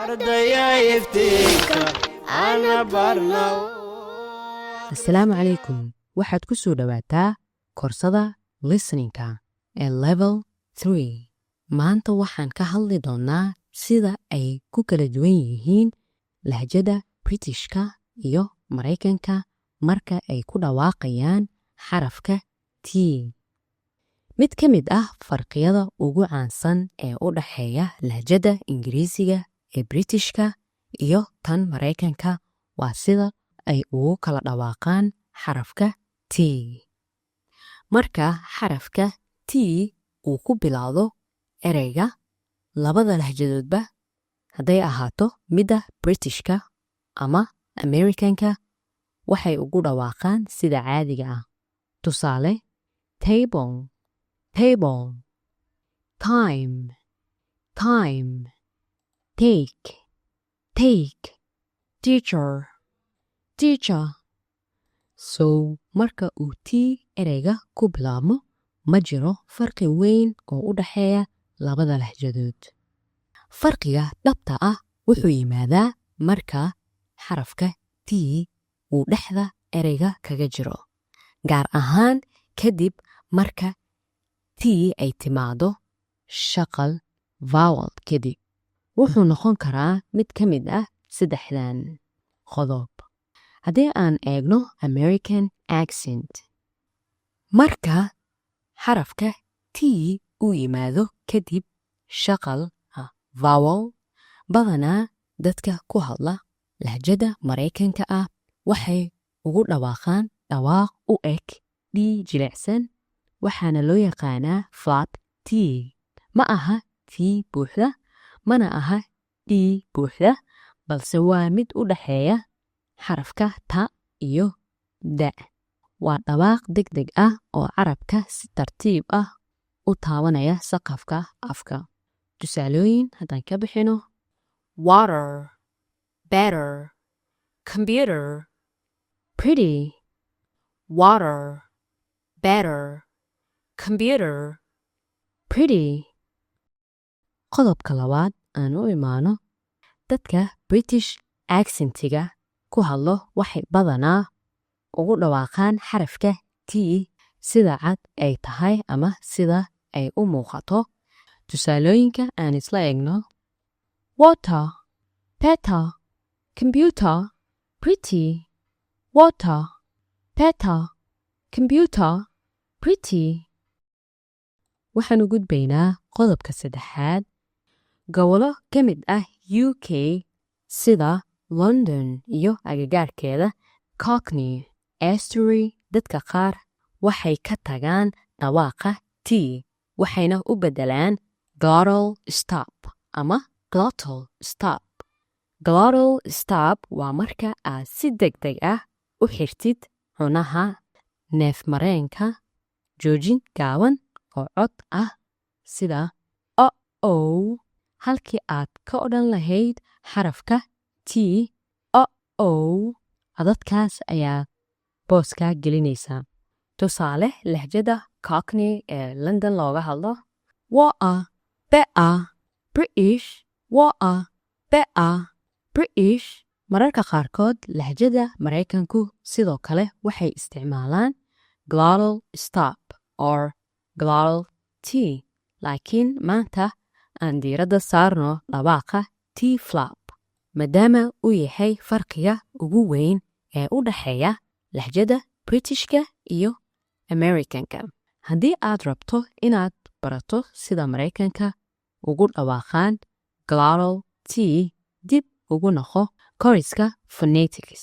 Ardaya iftiinka ana barna. Asalaamu calaykum. Waxaad ku soo dhowaataa koorsada listeningka ee level 3. Maanta waxaan ka hadli doonnaa sida ay ku kala duwan yihiin lahjada Britishka iyo Maraykanka marka ay ku dhawaaqayaan xarafka T. Mid ka mid ah farqiyada ugu caansan ee u dhexeeya lahjada Ingiriisiga ee Britishka iyo tan Maraykanka waa sida ay ugu kala dhawaaqaan xarafka T. Marka xarafka T uu ku bilowdo ereyga, labada lahjadoodba, hadday ahaato midda Britishka ama Americanka, waxay ugu dhawaaqaan sida caadiga ah. Tusaale: table, table, time, time, take, take, teacher, teacher. So marka uu T ereyga ku bilaabmo, ma jiro farqi weyn oo u dhexeeya labada lahjadood. Farqiga dhabta ah wuxuu yimaadaa marka xarafka T uu dhexda ereyga kaga jiro, gaar ahaan kadib marka T ay timaado shaqal vowel kadib. Wuxuu noqon karaa mid ka mid ah saddexdan qodob. Haddii aan eegno American accent, marka xarafka T uu yimaado kadib shaqal vowel, badanaa dadka ku hadla lahjada Maraykanka ah waxay ugu dhawaaqaan dhawaaq u eg D jilicsan, waxaana loo yaqaanaa flap T. Ma aha T buuxda, mana aha D buuxda, balse waa mid u dhexeeya xarafka ta iyo da. Waa dhawaaq degdeg ah oo carabka si tartiib ah u taabanaya saqafka afka. Tusaalooyin haddaan ka bixino: water, better, computer, pretty. Water, better, computer, pretty. Qodobka labaad aan u imaano: dadka British accentiga ku hadlo waxay badanaa ugu dhawaaqaan xarafka T sida cad ay tahay ama sida ay u muuqato. Tusaalooyinka aan isla eegno: water, better, computer, pretty. Water, better, computer, pretty. Waxaanu gudbaynaa qodobka saddexaad. Gobollo ka mid ah UK, sida London iyo agagaarkeeda, Cockney Estuary, dadka qaar waxay ka tagaan dhawaaqa T, waxayna u beddelaan glottal stop ama glottal stop. Glottal stop waa marka aad si degdeg ah u xirtid cunaha neefmareenka, joojin gaaban oo cod ah sida o o, halkii aad ka odhan lahayd xarafka T o o. Codadkaas ayaa booska gelinaysaa. Tusaale, lahjada Cockney ee London looga hadlo: water, better, British. Water, better, British. Mararka qaarkood lahjada Maraykanku sidoo kale waxay isticmaalaan glottal stop or glottal T, laakiin maanta aan diiradda saarno dhawaaqa T flap, maadaama uu yahay farqiga ugu weyn ee u dhexeeya lahjada Britishka iyo Americanka. Haddii aad rabto inaad barato sida Maraykanka ugu dhawaaqaan glottal T, dib ugu noqo koriska phonetics.